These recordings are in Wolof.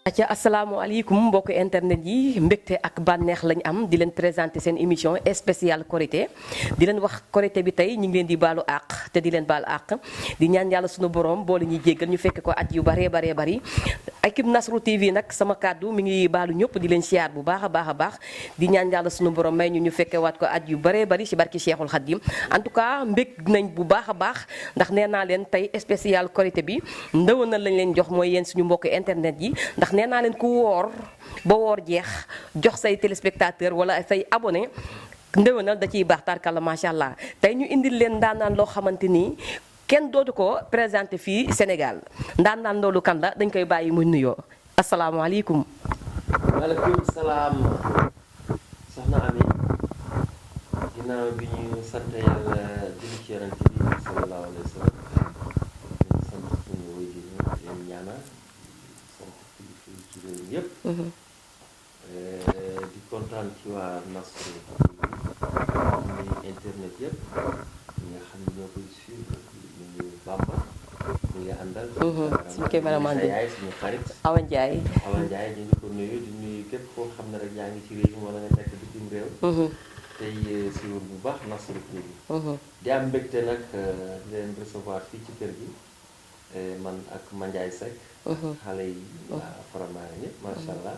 acca asalaamaaleykum mbokk internet yi mbégte ak bànneex lañ am di leen présenter seen émission spéciale Korité di leen wax Korité bi tey ñu ngi leen di baalu àq te di leen baal àq di ñaan yàlla sunu borom boole ñuy jéggal ñu fekk ko at yu baree bari équipe Nasrou TV nag sama kàddu mi ngi baalu ñëpp di leen siyaar bu baax a baax di ñaan yàlla sunu borom may ñu fekke waat ko at yu baree bari ci barki Cheikhul Khadim en tout cas mbég nañ bu baax a baax ndax nee naa leen tey spécial Korité bi ndëwanal lañ leen jox mooy yéen suñu mbokk internet yi ndax nee naa leen ku woor ba woor jeex jox say téléspectateur wala say abonné ndëwanal da ciy baax tarkalla macha allah tey ñu indil leen ndaanaan loo xamante ni kenn dootu ko présenté fii Sénégal ndaanaan loolu kan la dañ koy bàyyi mu nuyoo asalaamaaleykum. maaleykum salaam soxna Ami ginnaaw bi ñu sant yàlla julli ci yonent bi sallallahu alayhi wa sallam ñu sant suñu waajur yi leen ñaanal sant kilifa yi ci réew mi yépp di kontaan ci waa Nasrou TV internet yépp ñi nga xam ne ñoo koy suivre ñu ngi Bamba ñu ngi àndal suñu cameraman bi yaay suñu xarit Awa Ndiaye ñu ngi ko nuyu di nuyu képp koo xam ne rek yaa ngi ci réew mi wala nga nekk bitim réew tey siiwul bu baax Nasrou TV di am mbégte nag di leen recevoir fii ci kër gi man ak Mandiaye Seck xale yi waa Faramare ñëpp macha allah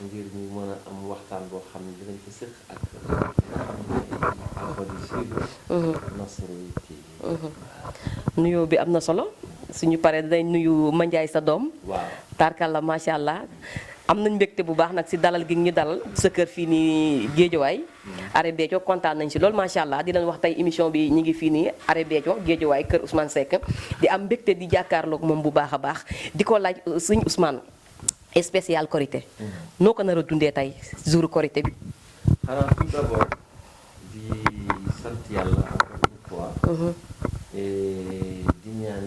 ngir ñu mën a am waxtaan boo xam ne dinañ ko sëq ak nga xam ne encore di suivre Nasrou TV nuyoo bi am na solo suñu paree dinañ nuyu Mandiaye sa doom waaw tarkalla macha allah am nañ mbégte bu baax nag si dalal gi ñu dalal sa kër fii nii Géejawaay Arrêt Béthio kontaan nañ si loolu macha allah di leen wax tey émission bi ñu ngi fii nii Arrêt Béthio Géejawaay kër Ousmane Seck di am mbégte di jàkkaarloog moom bu baax a baax di ko laaj sëñ Ousmane spécial Korité noo ko nar a dundee tey jour Korité bi. xanaa tout d'abord di sant yàlla encore une fois di ñaan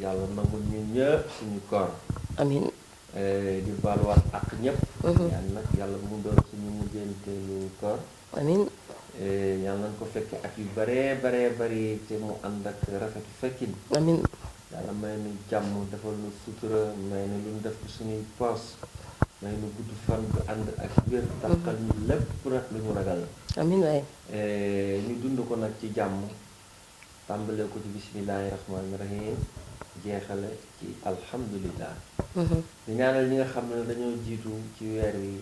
yàlla nangul ñu ñëpp suñu koor amiin di baaluwaat ak ñëpp ñaan nag yàlla mu doon suñu mujjanteelu koor amiin yàlla nañ ko fekke at yu baree bari te mu ànd ak rafetu fekkin amiin yàlla may nu jàmm defal nu sutura may nu lu ñu def suñuy poos may nu gudd fan bu ànd ak wér tàqal ñu lépp nag lu ñu ragal amiin waay ñu dund ko nag ci jàmm tàmbalee ko ci bismillaahi rahmaani rahim jeexale ci alhamdulillah di ñaanal ñi nga xam ne dañoo jiitu ci weer wi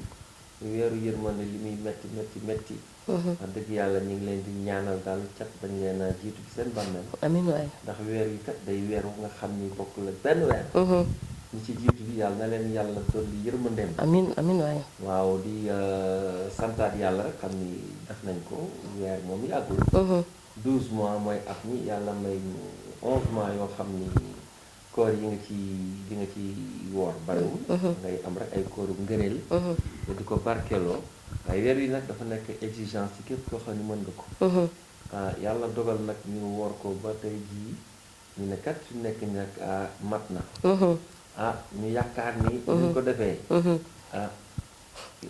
weeru yërmande li muy metti wax dëgg yàlla ñu ngi leen di ñaanal daal cat bañ leen a jiitu ci seen bàmmeel amiin waay ndax weer wi kat day weer wu nga xam ni bokkul ak benn weer ñi ci jiitu bi yàlla na leen yàlla dolli yërmandeem amiin amiin waay waaw di santaat yàlla rek xam ni def nañ ko weer moom yàggul 12 mois mooy at mi yàlla may ñu 11 mois yoo xam ni koor yi nga ci woor bariwul ngay am rek ay kooru ngëneel te di ko barkeeloo waaye weer yi nag dafa nekk exigence ci képp koo xam ne mën nga ko yàlla dogal nag ñu woor ko ba tey jii ñu ne kat fi nekk nag mat na ñu yaakaar ni ñu ko defee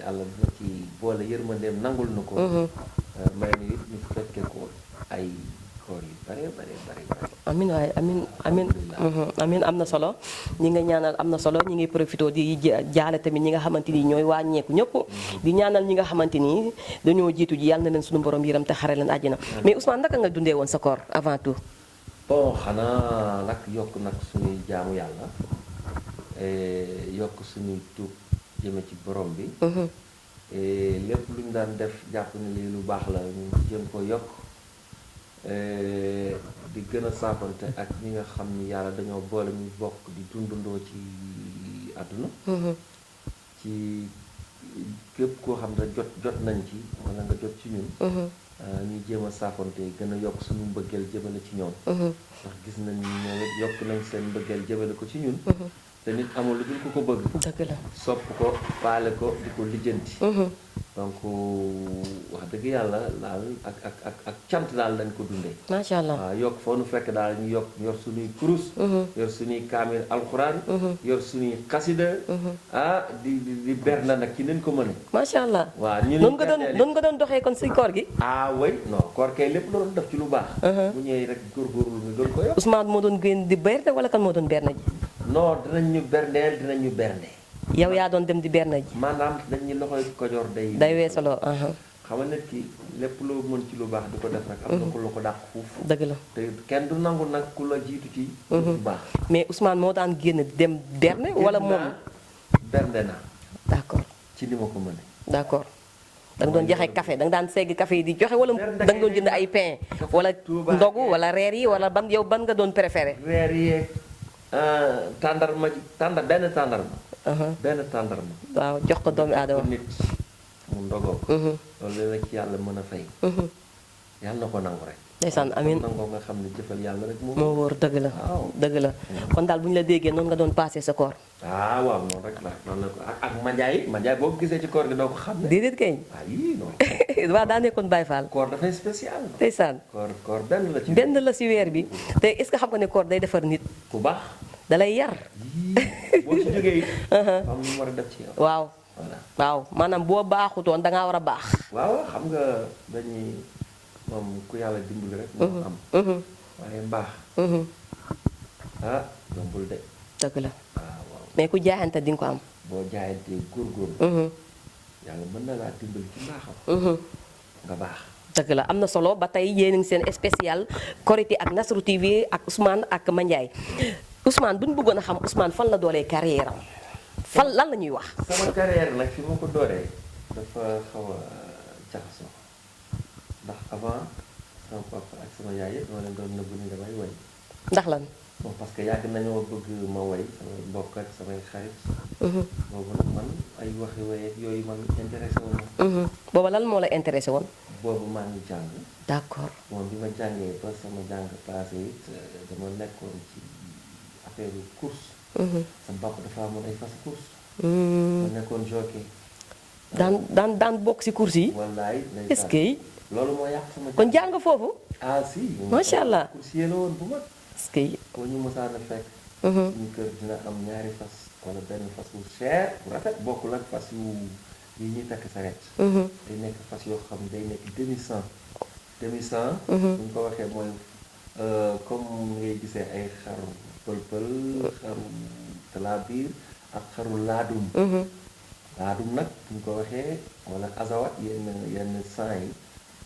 yàlla dina ci boole yërmandeem nangul na ko may ni it ñu fekke ko ay koor yu bare amin waay amin am na solo ñi nga ñaanal am na solo ñi ngi profité di jaale tamit ñi nga xamante ni ñooy wàññeeku ñëpp di ñaanal ñi nga xamante ni dañoo jiitu ji yàlla na leen suñu borom yëram te xare leen àjjana mais Ousmane naka nga dundee woon sa koor avant tout bon xanaa nag yokk nag suñuy jaamu yàlla yokk suñuy tuub jëme ci borom bi lépp lu ñu daan def jàpp ne lii lu baax la ñu jëm ko yokk di gën a saafante ak ñi nga xam ni yàlla dañoo boole ñu bokk di dundandoo ci àdduna ci képp koo xam ne jot nañ ci wala nga jot ci ñun ñu jéem a saafante gën a yokk suñu mbëggeel jëmale ci ñoom ndax gis nañ ñoom it yokk nañ seen mbëggeel jëmale ko ci ñun te nit amul lu dul ko bëgg dëgg la sopp ko faale ko di ko lijjanti donc wax dëgg yàlla daal ak cant daal dañ ko dundee macha allah waaw yokk foo nu fekk daal ñu yokk yor suñuy kurus yor suñuy kaamil alxuraan yor suñuy xasida di ber na nag ci nen ko mëne macha allah waaw ñu noonu nga doon doxee kon si koor gi way non koor kay lépp la doon def ci lu baax bu ñëwee rek góorgóorlu ñu doon ko yokk Ousmane moo doon gën di berne wala kan moo doon berne ji non dinañ ñu berndeel dinañ ñu bernde. yow yaa doon dem di berne ji. maanaam dañ ñu loxoy kojoor day. day weesaloo. xam nga nit ki lépp loo mën ci lu baax di ko def rek. am na ku la ko dàq fuuf. dëgg la te kenn du nangu nag ku la jiitu ci. lu baax. mais Ousmane moo daan génn dem berne wala moom. bernde na d'accord ci ni ma ko mënee. d'accord da nga doon joxe café da nga daan segg café yi di joxe wala da nga doon jënd ay pain wala ndogu wala reer yi wala ban yow ban nga doon préféré. reer yeeg tàndarma ji benn tàndarma. benn tàndarma. waaw jox ko doomu aadama. nit mu ndogoo ko. loolu la ci yàlla mën a fay. yàlla na ko nangu rek. ndeysaan amiin nangoo nga xam ne jëfal yàlla rek moo wóor dëgg la. waaw dëgg la kon daal bu ñu la déggee noonu nga doon passé sa koor. waaw noonu rek la noonu la ko ak manjaay boo ko gisee ci koor gi doo ko xam ne. déedéet kay. yii non. waaw daa nekkoon Baye Fall. koor dafay spécial. ndeysaan koor benn la ci. benn la si weer bi te est-ce que xam nga ne koor day defar nit. ku baax. da lay yar. boo ci jógee it. am lu mu war a def ci yow. waaw voilà waaw maanaam boo baaxutoon da ngaa war a baax. waaw xam nga dañuy moom ku yàlla dimbali rek. moo am. waaye mbaax. yombul de. dëgg la waaw. mais ku jaayante di nga ko am. boo jaayantee góorgóorlu. yàlla mën na laa dimbali ci mbaaxam. nga baax. dëgg la am na solo ba tey yéen a ngi seen spécial Korité ak Nasrou TV ak Ousmane ak Mandiaye Ousmane bu ñu bëggoon a xam Ousmane fan la doolee carrière am fan lan la ñuy wax. sama carrière nag fi ma ko dooree dafa xaw a jaxasoo ndax avant sama papa ak sama yaay yëpp dama leen doon nëbbu ni damay woy. ndax lan. bon parce que yàgg nañoo bëgg ma woy samay mbokk ak samay xarit. boobu nag man ay waxi woy ak yooyu man intéressé wu ma. booba lan moo la intéressé woon. boobu maa ngi jàng. d'accord moom bi ma jàngee ba sama jàng passé it dama nekkoon ci affaire course. sama papa dafa amoon ay fas course. ma nekkoon jockey. daan bokk ci course yi. wallaay est-ce que. loolu moo yàq sama. kon jàng foofu. ah si. macha allah coursier la woon bu mag. est-ce que. boo ñu mosaan a fekk. suñu kër dina am ñaari fas wala benn fas bu cher bu rafet bokkul ak fas yu yi ñuy takk saret. day nekk fas yoo xam day nekk demi-sang. demi-sang. bu ñu ko waxee mooy comme ngay gisee ay xaru pël-pël xaru talaabiir ak xaru laadum. laadum nag bu ñu ko waxee wala azawat yenn sang yi.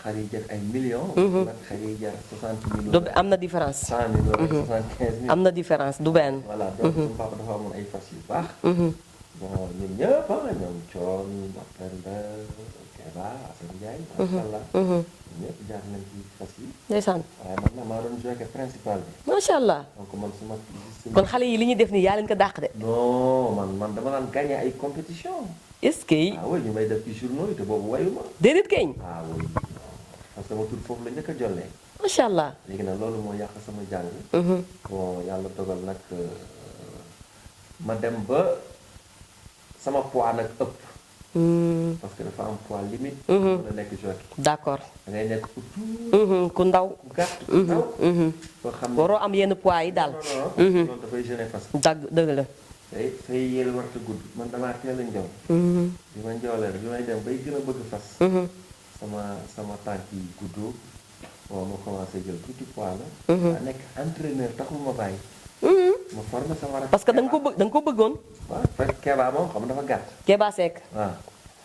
xar yi jar ay millions. nag xar yi jar 60 millions. am na différence. 100 millions 75 millions. am na différence du benn. voilà donc suñu papa dafa amoon ay fas yu baax. bon ñun ñëpp ñoom Thion Mapenda Keba Assane Ndiaye. macha allah. ñëpp jaar nañ ci fas yi. ndeysaan. waaye man nag maa doon jockey principal bi. macha allah. donc man suma. kon xale yi li ñuy def nii yaa leen ko dàq de. non man dama daan gagné ay compétition. est-ce que. ah oui ñu may def ci journaux yi te boobu wayu ma. déedéet keñ. ah oui. parce que sama tur foofu la njëkk a jollee. macha allah. léegi nag loolu moo yàq sama jàng. bon yàlla dogal nag ma dem ba sama poids nag ëpp. parce que dafa am poids limite. mën a nekk jockey. d'accord. da ngay nekk ku tuut. ku ndaw. ku gàtt ku ndaw. boo xam ne waroo am yenn poids yi daal. loolu dafay gêner fas. dëgg la. say yéel warta gudd man damaa teel a njool. bi ma njoolee rek bi may dem bay gën a bëgg fas. sama tànk yi guddoo bon ma commencé jël tuuti poids la. daa nekk entraîneur taxul ma bàyyi. ma formé sama rakk. parce que da nga ko bëggoon. waaw fekk Kéba moom xam dafa gàtt. Kéba Seck. waaw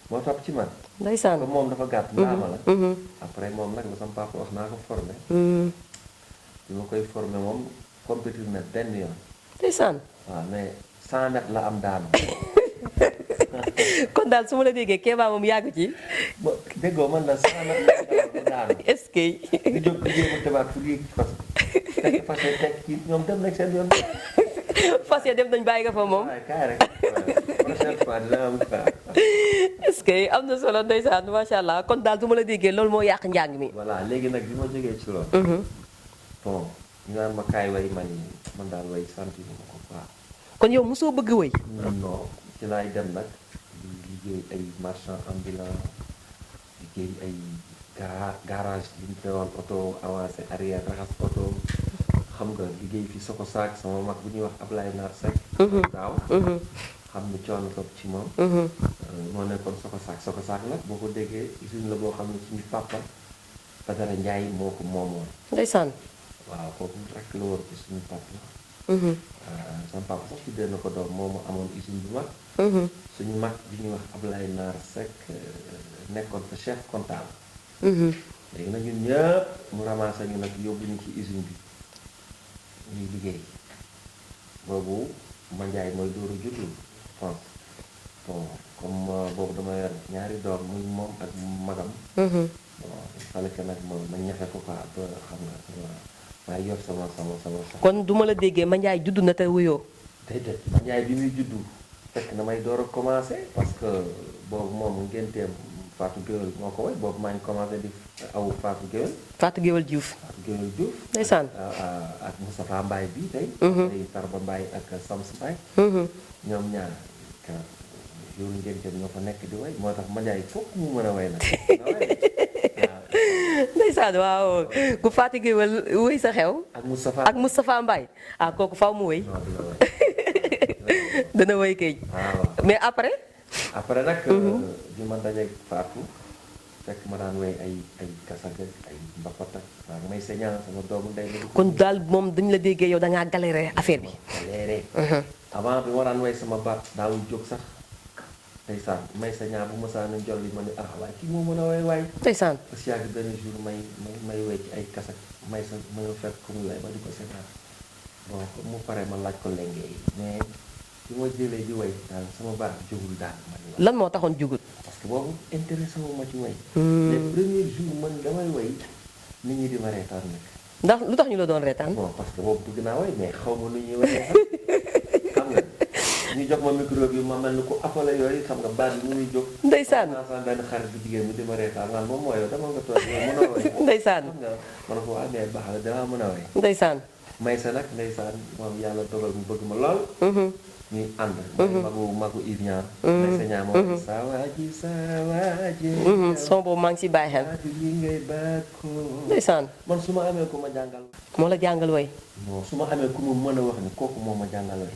moo topp ci man. ndeysaan. comme moom dafa gàtt. ndaama la. après moom nag la sama papa wax naa ko formé. bi ma koy formé moom compétir na benn yoon. ndeysaan. waaw mais 100 mètres la am daanu. kon daal su ma la déggee Kéba moom yàgg ci. ba déggoo man la 100 mètres la daanu. est-ce que. nga jóg di jéem a tëbaat fu yéeg fas bi. fas yi teg kii ñoom dem nañ seen yoon. fas ya dem nañ bàyyi nga fa moom. waaye kaay rek prochaine fois dina am quoi. est-ce que am na solo ndeysaan macha allah kon daal su ma la déggee loolu moo yàq njàng mi. voilà léegi nag bi ma jógee ci loolu. bon ñu naan ma kaay way man daal way sant ma ko quoi. kon yow mosoo bëgg wëy. non ci laay dem nag di liggéey ay marchand ambulant liggéey ay garage li ñu teewoon oto avancé arrière raxas oto xam nga liggéey fi soko saak sama mag bu ñuy wax Ablaye Naar Seck. daaw xam ni coono topp ci moom. moo nekkoon soko saak nag boo ko déggee usine la boo xam ne suñu papa Badara Ndiaye moo ko moomoon. ndeysaan. waaw kooku rek la war ko suñu papa sama papa sax tuddee na ko doom moomu amoon usine bu mag. suñu mag bi ñuy wax Ablaye Naar Seck nekkoon fa chef comptable. léegi nag ñun ñëpp mu ramassé ñu nag yóbbu ñu ci usine bi ñuy liggéey boobu Mandiaye mooy dóoru juddu France bon comme boobu dama yor ñaari doom muy moom ak magam. bon il fallait que nag ma ñafe ko quoi ba xam nga maay yor sama. kon du ma la déggee Mandiaye judd na te wuyoo. déedéet Mandiaye bi muy juddu fekk na may door a commencé parce que boobu moom ngénteem Fatou Guewel moo ko way boobu maa ngi commencé di aw Fatou Guewel. Fatou Guewel Diouf. Fatou Guewel Diouf. ndeysaan. ak Moustapha Mbaye bii tey. tey Tarba Mbaye ak Sams Mbaye. ñoom ñaar keroog yow ngénteem ñoo fa nekk di way moo tax Mandiaye fokk mu mën a way nag. ndeysaan waaw ku Fatou Guewel wéy sa xew. ak Moustapha Mbaye kooku faw mu wéy. dana wéy kay. mais après nag. bi ma dajeeg Fatou fekk ma daan wéy ay kasaga ay mbapat ak maa ngi may señal sama doomu ndey la. kon daal moom dañu la déggee yow da ngaa galéré affaire bi. galéré. avant bi ma daan wéy sama baat daawul jóg sax. ndeysaan may sa ñaar bu ma saa nañ jolli ma ne waaye kii moo mën a way waay. ndeysaan. parce que yàgg benn jour may way ci ay kasak may sa ma fekk ko mu lay ma di ko seetaan bon mu pare ma laaj ko lenge yi mais bi ma jëlee di way daal sama baat jógul daal man lan moo taxoon jugut. parce que boobu intéressé wu ma ci way. les premiers jours man damay way nit ñi di ma reetaan nag. ndax lu tax ñu la doon reetaan. bon parce que boobu bëgg naa way mais xaw ma nu ñuy wayee sax xam nga. ñu jox ma micro bi ma mel ni ku appelé yooyu xam nga baat bi mu ngi jóg. ndeysaan sama benn xarit bu jigéen mi di ma reetaan naan moom mooy yow dama nga toog yow mën a way. ndeysaan xam nga ma ne ko waa mais baax la damaa mën a way. ndeysaan. may sa nag ndeysaan moom yàlla dogal mu bëgg ma lool. ñuy ànd. magu Ivian. may sa ñaa moom sa waaji. son boobu maa ngi si bàyyi xel. yi ngay bàkkoo. ndeysaan. man su ma amee ku ma jàngal. moo la jàngal way. non su ma amee ku mu mën a wax ni kooku moo ma jàngal way.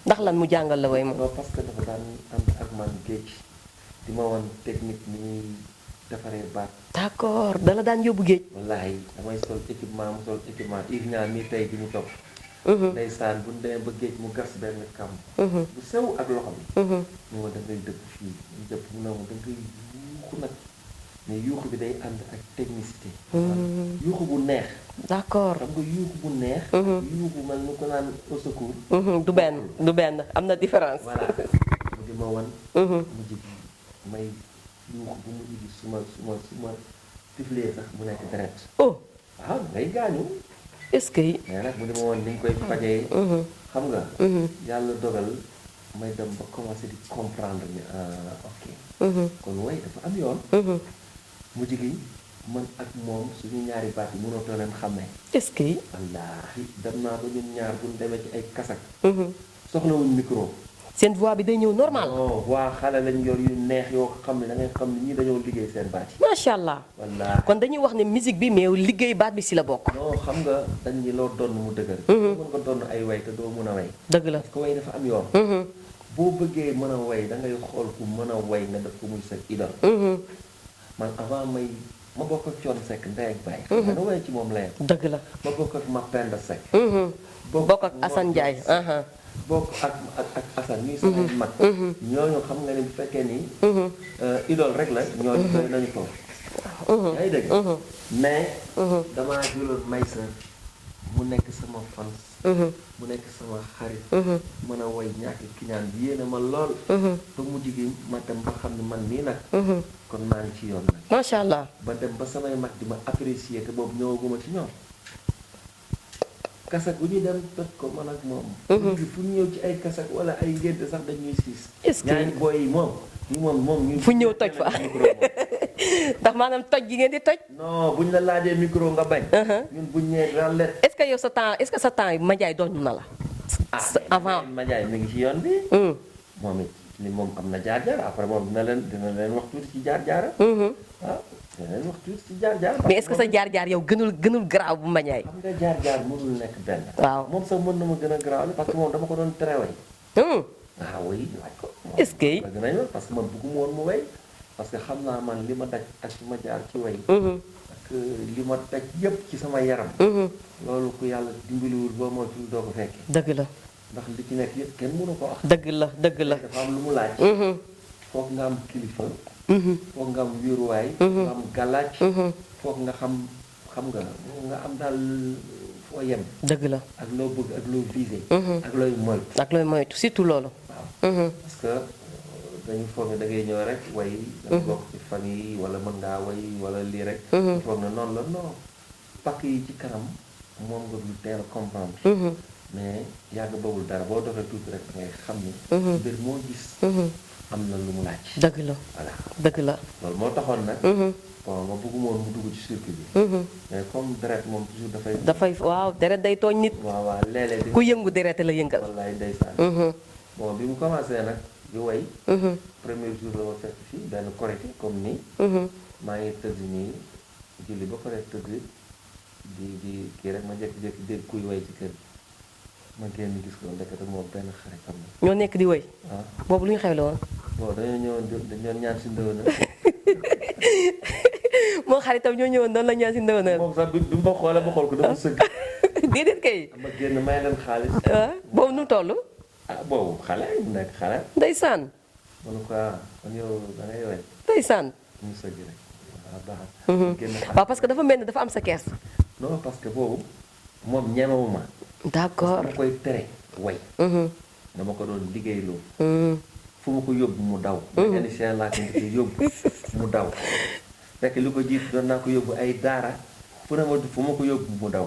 ndax lan mu jàngal la way moom. non parce que dafa daan ànd ak man géej di ma wan technique ni ñuy defaree baat. d'accord dala daan yóbbu géej. wallaahi damay sol équipement mu sol équipement Ivian mii tey di ñu topp. ndeysaan bu ñu demee ba géej mu gas benn kam. bu sew ak loxo bi. ñu ma da ngay dëpp fii ñu dëpp mu ne ma da ngay yuuxu nag mais yuuxu bi day ànd ak technicité. yuuxu bu neex. d'accord xam nga yuuxu bu neex. yuuxu mel ni ko naan au secours. du benn am na différence. voilà mu di ma wan. mu jig may yuuxu bu mu jigi su ma tiflee sax mu nekk deret. oh waaw ngay gaañu. est-ce que. mais nag mu di ma woon ni ñu koy fajee. xam nga. yàlla dogal may dem ba commencé di comprendre ni ok. kon way dafa am yoon. mu jigi man ak moom suñu ñaari baat yi mënoo too leen xàmmee. est-ce que. wallaahi dem naa ba ñun ñaar bu ñu demee ci ay kasak. soxlawuñ micro. seen voix bi day ñëw normal. non voix xale lañ yor yu neex yoo xam ne da ngay xam ne ñii dañoo liggéey seen baat yi. macha allah. wallaahi kon dañuy wax ne musique bi mais liggéey baat bi si la bokk. non xam nga dañ ni loo donn mu dëgër. mën nga donn ay way te doo mën a way. dëgg la parce que way dafa am yoon. boo bëggee mën a way da ngay xool ku mën a way nga def ko muy sa idole. man avant ma bokk ak Thione Seck ndey ak baay. xam nga way ci moom la yem. dëgg la. ma bokk ak Mapenda Seck. bokk ak Assane Ndiaye. bokk ak Assane ñuy samay mag. ñooñu xam nga ni bu fekkee ni. idole rek la ñooñu doy nañu ko. yaa ngi dégg. mais. damaa jëloon Maysa mu nekk sama fans. mu nekk sama xarit. mën a woy ñàkk ki ñaan bi yéene ma lool. ba mu jigéen ma dem ba xam ne man nii nag. kon maa ngi ci yoon nag. macha allah. ba dem ba samay mag di ma apprécier te boobu ñëwaguma ci ñoom. kasak bu ñuy dem toj ko man ak moom. fu ñu ñëw ci ay kasak wala ay ngénte sax dañuy siis. est-ce que ñaari booy yi moom. ñu fu ñëw toj fa ndax maanaam toj gi ngeen di toj. non buñ la laajee micro nga bañ. ñun buñ ñëwee ràllet. est-ce que yow sa temps est-ce que sa temps yi Mandiaye doon na la. avant Mandiaye mi ngi ci yoon bi. moom it ni moom am na jaar-jaar après moom dina leen wax tuuti ci jaar-jaaram. waaw dina leen wax tuuti ci jaar-jaar. mais est-ce que sa jaar-jaar yow gënul garaaw bu Mandiaye. xam nga jaar-jaar mënul nekk benn. waaw moom sax mën na ma gën a garaaw parce que moom dama ko doon tere way. waaw way laaj ko. est-ce que. bëgg nañu parce que man bëgguma woon mu way parce que xam naa man li ma daj ak li ma jaar ci way. que li ma teg yépp ci sama yaram loolu ku yàlla dimbaliwul boo moytul doo ko fekke dëgg la ndax li ci nekk yëpp kenn mënu ko wax dëgg la dëgg la dafa am lu mu laaj foog nga am kilifa foog nga am wéeruwaay foog nga am galaaj foog nga xam nga am daal foo yem dëgg la ak loo bëgg ak loo visé ak looy moytu surtout loolu waaw parce que dañu foog ne da ngay ñëw rek way danga bokk ci famille wala mën ngaa way wala lii rek foog ne noonu la non pakk yi ci kanam moom nga dul teel a comprendre mais yàgg bawul dara boo doxee tuuti rek ngay xam ni mbir moo gis am na lu mu laaj dëgg la voilà dëgg la loolu moo taxoon nag bon ma bëgguma woon mu dugg ci circuit bi mais comme deret moom toujours dafay waaw deret day tooñ nit waaw léeg-léeg ku yëngu deret la yëngal wallaay ndeysaan bon bi mu commencé nag di way premier jour la ma fekk fii benn korité comme nii maa ngi tëdd nii julli ba pare tëdd di kii rek ma jékki-jékki dégg kuy way ci kër ma génn gis ko ndekete moom benn xaritam la ñoo nekk di way boobu lu ñu xewle woon bon dañoo ñëwoon ñaan si ndëw na moo xaritam ñoo ñëwoon noonu la ñaan si ndëw na moom sax bi ma xoolee ma xool ko dafa sëgg déedéet kay ma génn may leen xaalis boobu nu toll boobu xale mu nekk xale ndeysaan manu ko kon yow da ngay way ndeysaan mu sëgg rek waaw baax waaw parce que dafa mel ni dafa am sa kees non parce que boobu moom ñemewuma d'accord dama koy tere way dama ko doon liggéeyloo fu ma ko yóbbu mu daw mécanicien laa ko njëkk yóbbu mu daw fekk li ko jiit doon naa ko yóbbu ay daara fu ma ko yóbbu mu daw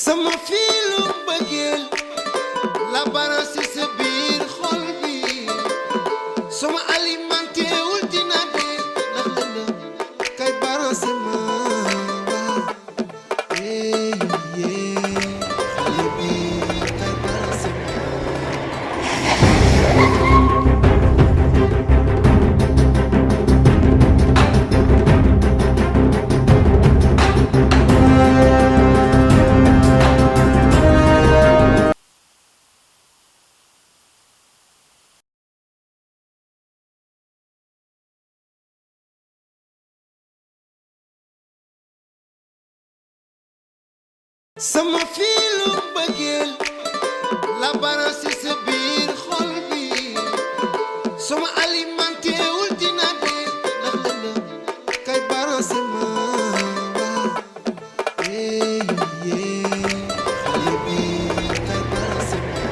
sama fiilu bëggeel la bara si sa biir xol bi suma alimenté wul dina dee ndax la la kay bara si ma xale bi kay bara si ma sama fiilu bëggeel la bara si sa biir xol bi suma alimenté wul dina dee ndax la la kay bara si ma xale bi kay bara si ma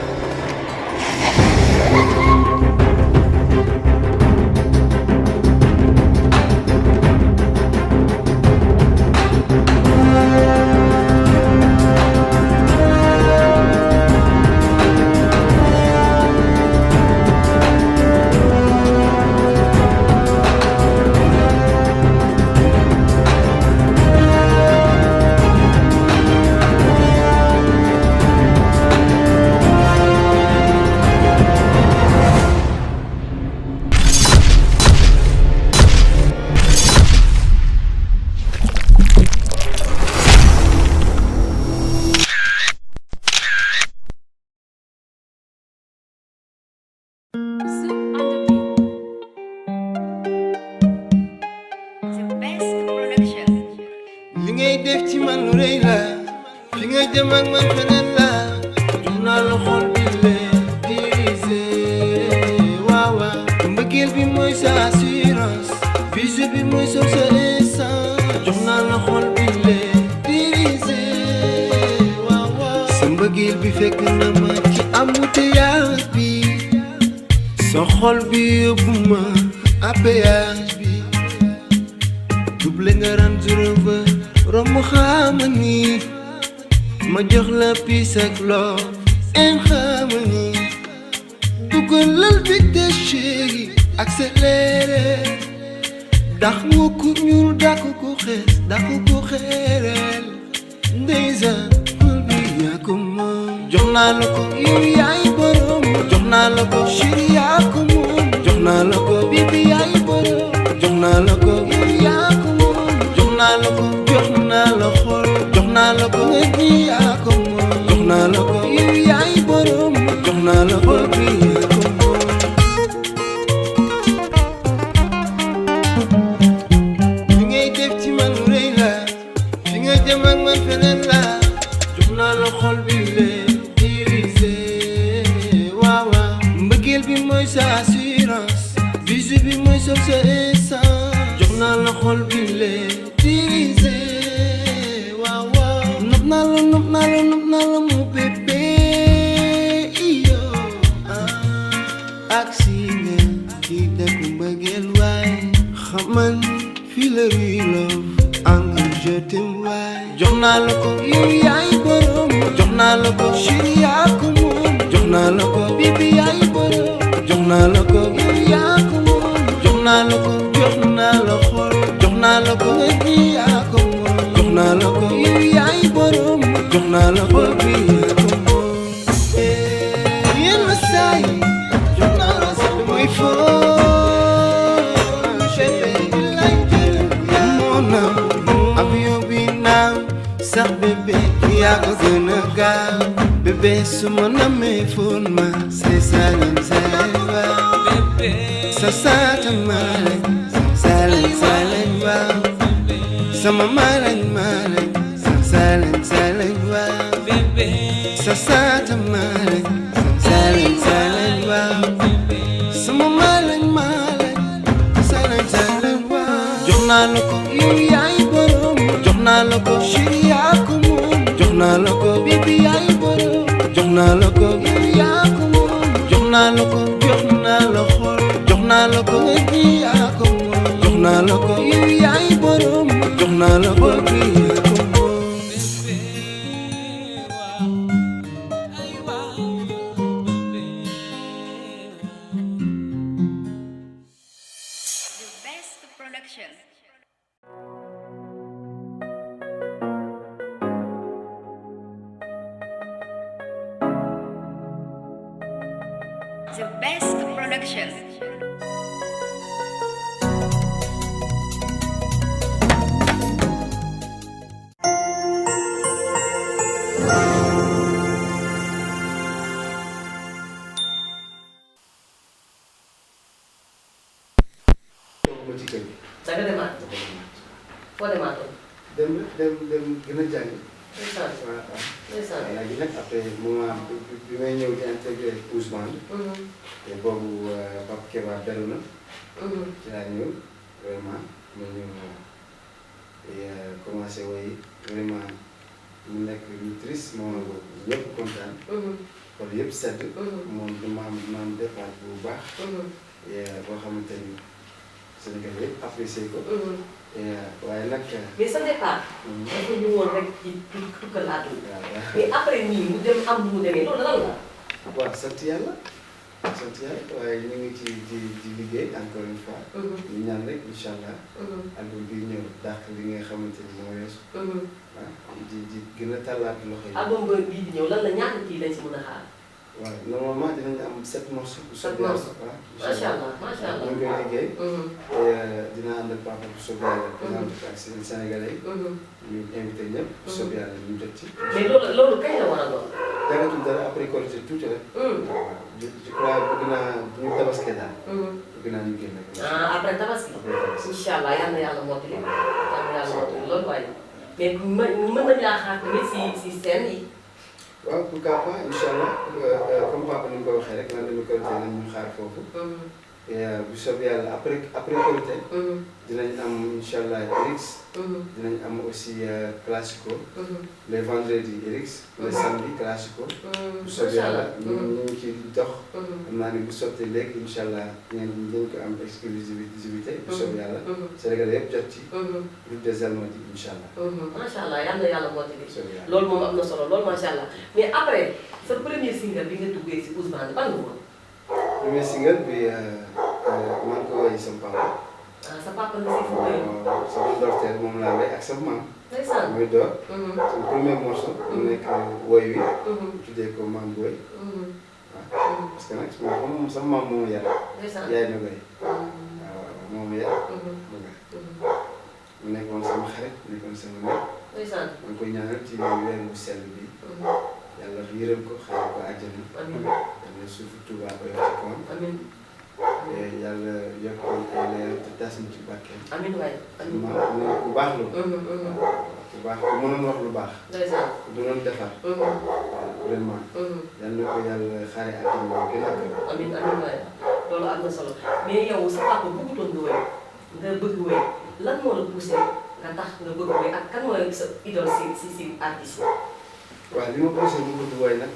li ngay def ci man lu rëy la fi nga jëm ak man feneen la jox naa la xol bi leen dirisé waaw waaw mbëggeel bi mooy sa assurance bisu bi mooy sa essence jox naa la xol bi leen dirisé waaw waaw sa mbëggeel bi fekk na ma ci embouteillage bi sa xol bi yóbbu ma à péage bi double nga Range Rover romb xama ni ma jox la peace ak love en xama ni dugalal vitesse chéri accéléré dax nga ku ñuul dax ko xees dax ko xeereel ndeysaan xol bi yaa ko moom jox naa la ko yow yaay borom jox naa la ko chéri yaa ko moom jox naa la ko bibi yaay borom jox naa la ko yow yaa ko moom jox naa la ko jox naa la xol jox naa la ko nga ji yaa ko moom jox naa la ko yow yaay borom jox naa la ko bi yaa ko moom fi ngay def ci man rëy la fi nga jëm ak man feneen la jox naa la xol bi lee dirisé waaw waaw mbëggeel bi mooy sa assurance bisu bi mooy sa essence jox naa la xol bi lee dirisé waaw waaw nopp naa la nopp naa la nopp naa la mu bébé iyo ak si ne ci dëkk mbëggeel waay xamal fii la ruy love engrais je t'aime waay jox naa la ko yow yaay borom jox naa la ko chéri yaa ko moom jox naa la ko bibi yaay borom jox naa la ko yow yaa ko moom jox naa la ko jox naa la xol jox naa la ko nga ji yaa ko moom jox naa la ko yow yaay borom jox naa la ko bi yaa ko moom yenn saa yi jox naa la sa muy foo avion bi naaw sax bébé yaa ko gën a gaaw bébé su ma namee fóon ma say salam salam sa saata maalañ salam salam waaw sama maalañ maalañ sa salam salam waaw sa saata maalañ salam salam waaw sama maalañ maalañ salam salam waaw jox naa la ko yow yaay borom jox naa la ko chéri yaa ko moom jox naa la ko bibi yaay borom jox naa la ko yow yaa ko moom jox naa la ko jox naa la xol jox naa la ko nga ji yaa ko moom jox naa la ko yow yaay borom jox naa la ko bi yaa ko moom The best production. The best production. ma ci kër gi da nga demaat foo demaatoon. dem gën a jàng ndeysaan waaw waaw ndeysaan. léegi nag après moment bi may ñëw di intégré Ousmane te boobu Pape Keba beru na ci laa ñëw vraiment ma ñëw commencé woy vraiment mu nekk lu triste moment boobu ñëpp kontaan kon yëpp sedd moom du maam départ bu baax boo xamante ni Sénégal yëpp apprécié ko waaye nag mais sa départ. dafa ñëwoon rek ci tukkal àdduna. waaw mais après nii mu dem am lu mu demee loolu lan la. waaw sant yàlla waaye ñu ngi ci di liggéey encore une fois. ñu ñaan rek incha allah. album bi ñëw dàq li nga xamante ni moo weesu. waaw di gën a tàllaat loxo yi. album bii di ñëw lan la ñaata kii lañ si mën a xaar. waaw normalement dinañ am 7 morceaux. 7 morceaux waaw macha allah macha allah. ñu ngi koy liggéey. dina ànd ak papa bu soobee yàlla. dina ànd ak Sénégalais yi. ñu invité ñëpp. bu soobee yàlla ñu jot ci. mais loolu kañ la war a doon. jàngatul dara après Korité tuuti rek. je crois bëgg naa bu ñu tabaskee daal. bëgg naa ñu génn. après tabaski. incha allah yal na yàlla mottali. yal na yàlla mottali loolu waaye. mais mën nañu laa xaar tamit si scène yi. waaw pourquoi pas incha allah comme papa ni mu ko waxee rek lan la ñu Korité nañ ñu xaar foofu. bu soobee yàlla après Korité. dinañ am incha allah RX. dinañ am aussi classico. les vendredis RX. les samedi classico. bu soobee yàlla ñu ngi ci dox. xam naa ne bu sottee léegi incha allah ngeen ko am exclusivité. bu soobee yàlla. Sénégal yëpp jot ci. route des Almadies incha allah. macha allah yal na yàlla mottali. soobee yàlla loolu moom am na solo loolu macha allah mais après sa premier single bi nga duggee si Ousmane ban la woon. premier single bi maa ngi ko woy sama papa. ah sa papa nga si football. waaw sama ndorteel moom laa way ak sama maam. ndeysaan. muy door. sama premier morceau. mu nekk woy wi. tuddee ko maam Boy. waaw parce que nag sama maam moo ma yar. ndeysaan. yaay na koy. waaw moo ma yar. mu nekkoon sama xarit nekkoon sama mbéy. ndeysaan. ma ngi koy ñaanal ci weer bu sell bi. yàlla yërëm ko xaaral ko àjjana. amiin. yàlla suufu Tuubaa ko yor ci kawam. amiin. yàlla yokk ay leer te tas na ci barkeem. amiin waay. amiin. ma ku baax la. ku baax ku mënoon wax lu baax. ndeysaan. ku doon defar. vraiment. yal na ko yàlla xaare àjjana gën a gën. amiin amiin waay loolu am na solo mais yow sa papa bëggutoon nga wéy nga bëgg wéy lan moo la poussé nga tax nga bëgg wéy ak kan mooy sa idole si artiste yi. waaw li ma poussé mu bëgg woy nag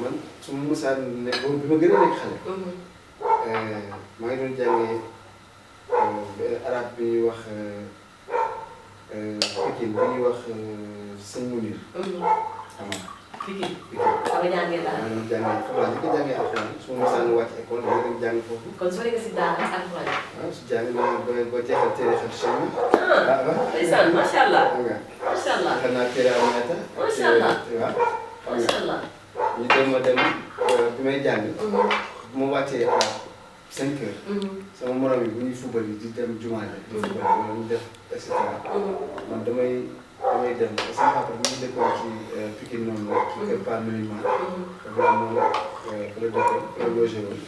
man su ma mosaan ne boobu bi ma gën a nekk xale. maa ngi doon jàngee arab bi ñuy wax Pikine bi ñuy wax sëñ Mounir. Pikine. fa nga jàngee daal. maa ngi doon jàngee foofu laa njëkk a jàngee alxuraan su ma mosaan wàcc école dama dem jàng foofu. kon sori nga si daara ak alxuraan. waaw su jàng naa ba jeexal téere xel chine. ndeysaan macha allah. xam nga. macha allah. xam naa téere amanata. macha allah. waaw. macha allah. ñu dem ma dem bi may jàng. bu ma wàccee à 5 heures. sama morom yi bu ñuy fubal yi di dem jumaa ji. di fubal wala ñu def et cetera. man damay dem parce que sama papa mi ngi dëkkoon ci Pikine noonu la. ci kër Pa Monument. dafa amoon fa la dëkkoon fa la logé woon.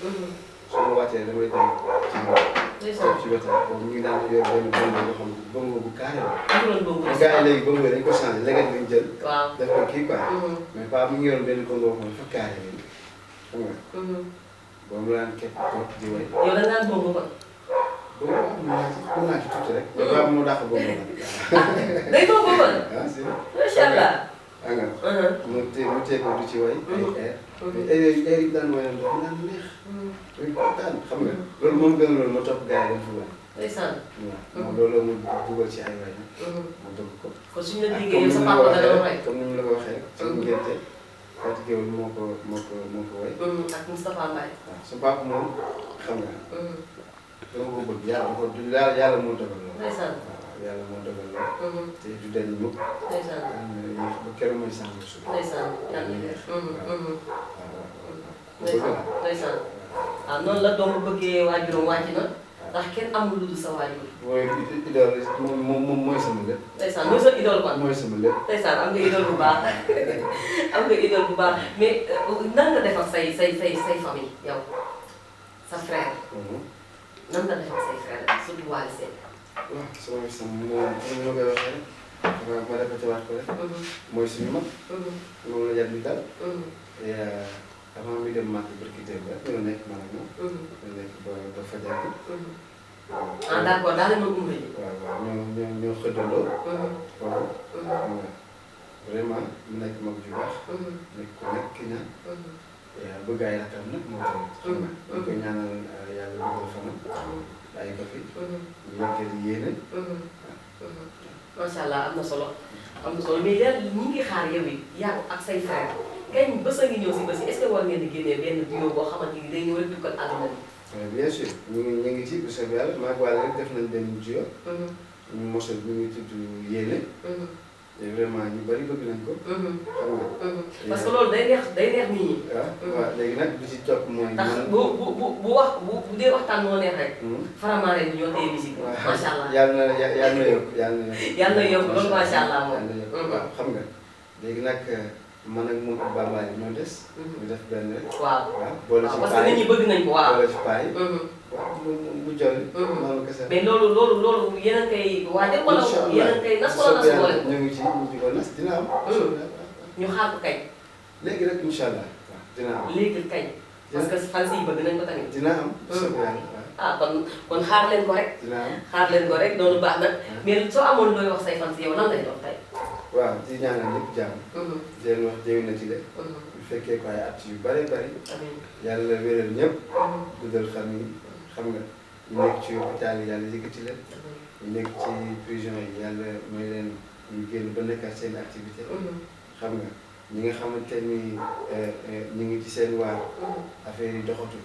su ma wàccee damay dem ci moom. ndeysaan. ci wetam boobu ñu ngi daan yor benn bongo boo xam ne bongo bu carré la. amuloon boobu mais gars yi léegi bongo dañ ko changé léegi lañ jël. waaw. def ko kii quoi. mais Pa mi ngi yoroon benn bongo boo xam ne dafa carré léegi xam nga. boobu laa daan képp toog di woy. yow da ngaa boobu kon. boobu mën naa ci tuuti rek. mais Ba moo dàq bongo nag. day boobu kon. ah si. macha allah. xam nga. mu tee ko du ci woy. ay air. mais air yi daan woy nag dafa daan neex. muy kontaan xam nga. loolu moom gën loolu ma topp gars yi dem fu woy. ndeysaan. waaw moom loolu mu dugal ci ay woy nag. ma bëgg ko. kon suñu la déggee yow sa papa da doon rek. comme ni mu la ko waxee rek. suñu ngénte Fatou Gueye moo ko woy. ak Moustapha Mbaye. waaw sa papa moom xam nga. dama ko bëgg yàlla moo dogal lool. ndeysaan. waaw yàlla moo dogal lool. te du dañ mukk. ndeysaan. ba keroog mooy sàmm suuf. ndeysaan. yàlla neex. ndeysaan. ndeysaan. waaw noonu la doomu bëggee waajuram wàcc na ndax kenn amul lu dul sa waajur. mooy idole moom mooy sama lépp. ndeysaan mooy sa idole kon. mooy sama lépp. ndeysaan am nga idole bu baax am nga idole bu baax mais nan nga def ak say famille yow sa frère. nan nga def ak say frère surtout Wally Seck. waaw sama moom ni ma koy waxee rek. ma répété waat ko rek. mooy suñu mag. moom la yàlla ñu dal. et avant mi dem màgg barki démb rek ñu nekk man ak moom. ñu nekk ba fajar bi. ah d'accord daal di mën umbe ji. waaw ñoo xëddandoo. waaw xam nga vraiment mu nekk mag ju baax. nekk ku nekk ki ñaan. bëgg ay rakkam nag moo tamit. xam nga ñu koy ñaanal yàlla dugal fanam. bàyyi ko fi. ñu yeggee yéene. macha allah am na solo mais léegi ñu ngi xaar yow it yaa ak say frère kañ bés a ngi ñëw si bés yi est-ce que war ngeen di génnee benn duo boo xamante ni day ñëw rek dugal àdduna bi. bien sûr ñu ngi ci bu soobee yàlla maa ngi Wally rek def nañ benn duo. ñu mosal ñu ngi tudd Yéene. te vraiment ñu bari bëgg nañ ko. xam nga. parce que loolu day neex nit ñi. waaw léegi nag bi ci topp mooy. ndax bu dee waxtaan moo neex rek. Faramareen bi ñoo téye musique bi. macha allah yàlla na yokk yàlla na yokk loolu macha allah moom. waaw xam nga léegi nag man ak moom ak Bamba yi ñoo des. ñu def benn rek. waaw boole ci parce que nit ñi bëgg nañ ko waaw. boole ci paay. waaw mu jolli. noonu kese. mais loolu yéen a ngi koy waajal wala yéen a ngi koy nas wala nas boole. ñu ngi ci ñu ngi ko nas dina am. ñu xaar ko kañ. léegi rek incha allah waaw dina am. léegi kañ. parce que fans yi bëgg nañ ko tamit. dina am. soobee yàlla ah kon xaar leen ko rek. dina am. xaar leen ko rek loolu baax na mais soo amoon looy wax say fans yow lan lay doon tey. waaw di ñaanal ñëpp jàmm. di leen wax déwénati la. bu fekkee ko ay at yu bari bari. amiin yàlla wéral ñëpp. guddal xam ni xam nga ñu nekk ci hôpital yi yàlla yëkkati leen. ñu nekk ci prison yi yàlla may leen ñu génn ba nekkaat seen activité. xam nga ñi nga xamante ni ñu ngi ci seen waar affaire yi doxatul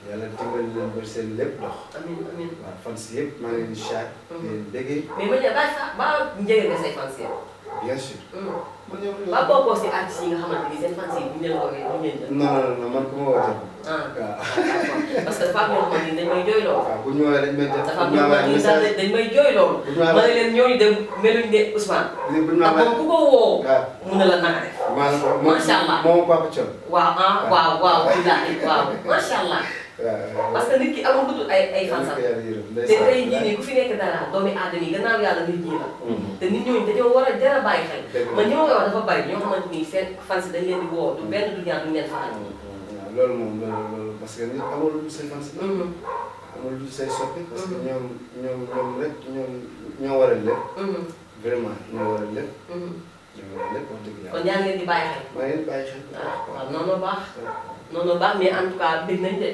yàlla dimbali leen ba seen lépp dox amiin amiin. waaw fan si yëpp maa ngi leen di chaat di leen déggee mais ma ñëw ba njëriñ nga say fans yi. bien sûr ma ñëw ba bokkoo si artistes yi nga xamante ni seen fans yi bu ñu leen woowee bu ñu leen jël. non man ku ma wootee ah waaw parce que dafa am ñoo xamante ni dañ may jooy loolu. waaw bu ñu woowee dañ may jot dafa am ñoo xamante ni sax dañ may jooy loolu. ma ne leen ñooñu dem meluñ de Ousmane. bu ñu ndax moom ku ko woo. waaw mun na la naka def. macha allah moom Papa Thion waaw waaw billaahi waaw macha allah. waaw parce que nit ki amul lu dul ay fansam. te tey jii nii ku fi nekk dara doomi aadama yi gannaaw yàlla nit ñi la. te nit ñooñu dañoo war a jar a bàyyi xel. man ñi ma koy wax dafa bari ñoo xamante ni seen fans dañ leen di woo du benn du ñaar duñ leen faral. waaw loolu moom loolu parce que nit amul lu say fans amul lu say soppi parce que ñoom rek ñoo waral lépp vraiment ñoo waral lépp ñoo waral lépp wax dëgg yàlla kon yaa ngi leen di bàyyi xel. maa ngi leen di bàyyi xel waaw noonu baax noonu baax mais en tout cas dégg nañ de.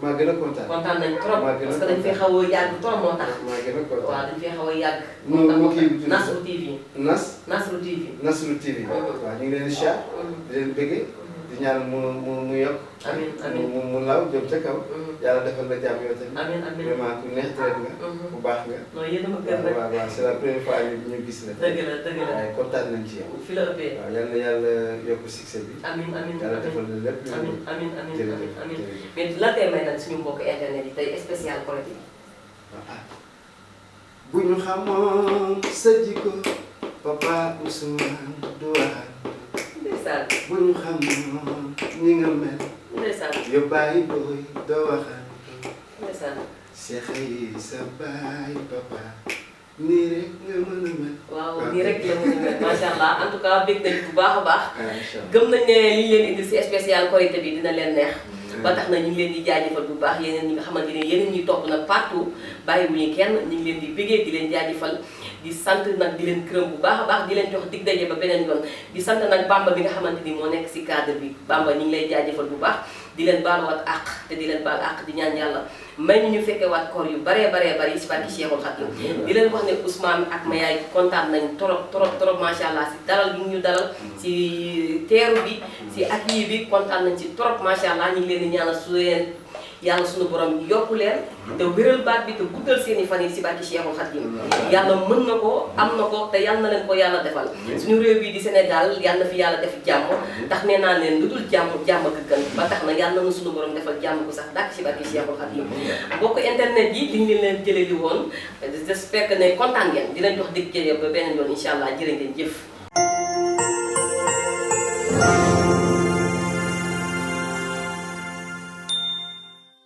maa gën a kontaan kontaan nañ trop maa gën a parce que dañ fee xaw a yàgg trop moo tax. maa gën a kontaan waaw dañ fee xaw a yàgg. mu kii bi Nasru TV. Nasru TV. Nasru TV waaw ñu ngi leen di chat di leen bëggee di ñaan mu yokk amiin amiin mu law jëm ca kaw yàlla defal la jàmm yow tamit amiin amiin vraiment ku neex traite nga bu baax nga non yéen a ma gën rek waaw c'est la première fois ñu gis la dëgg la dëgg la waaye kontaan nañ ci yow fi la ëppee waaw yal na yàlla yokk succès bi amiin amiin yàlla defal la lépp amiin amiin amiin jërëjëf amiin mais lan tey may nag suñu mbokk internet yi tey spécial Korité bi bu ñu xamoon sa jikko papa Ousmane Douane ndeysaan bu ñu xamoon ñi nga mel ndeysaan yow bàyyi booy doo waxal ndeysaan Cheikh yi sa baay papa nii rek nga mën a mel waaw nii rek la mën a mel macha allah en tout cas bég nañ bu baax a baax incha allah gëm nañ ne li ñu leen indi si spécial Korité bi dina leen neex ba tax na ñu ngi leen di jaajëfal bu baax yeneen ñi nga xamante ne yeneen ñi topp nag partout bàyyiwuñu kenn ñu ngi leen di bégee di leen jaajëfal di sant nag di leen gërëm bu baax a baax di leen jox dig daje ba beneen yoon di sant nag Bamba bi nga xamante ni moo nekk si cadre bi Bamba ñu ngi lay jaajëfal bu baax di leen baaluwaat àq te di leen baal àq di ñaan yàlla may ñu fekkewaat koor yu baree baree si barki Cheikhul Khadim di leen wax ne Ousmane ak ma yaay kontaan nañ trop macha allah si dalal bi ñu dalal si teeru bi si accueil bi kontaan nañ si trop macha allah ñu ngi leen di ñaanal su leen yàlla suñu borom yokku leen te wéral baat bi te guddal seeni fan yi si barki Cheikhul Khadim yàlla mën na ko am na ko te yàlla na leen ko yàlla defal suñu réew bi di Sénégal yàlla na fi yàlla def jàmm ndax nee naa leen lu dul jàmm ak gën ba tax na yàlla na suñu borom defal jàmm ko sax dàkk si barki Cheikhul Khadim mbokk internet yi liñ leen jëlee li woon j'espère que ne kontaan ngeen dinañ jox dig jëlee ba beneen yoon incha allah jërë ngeen jëf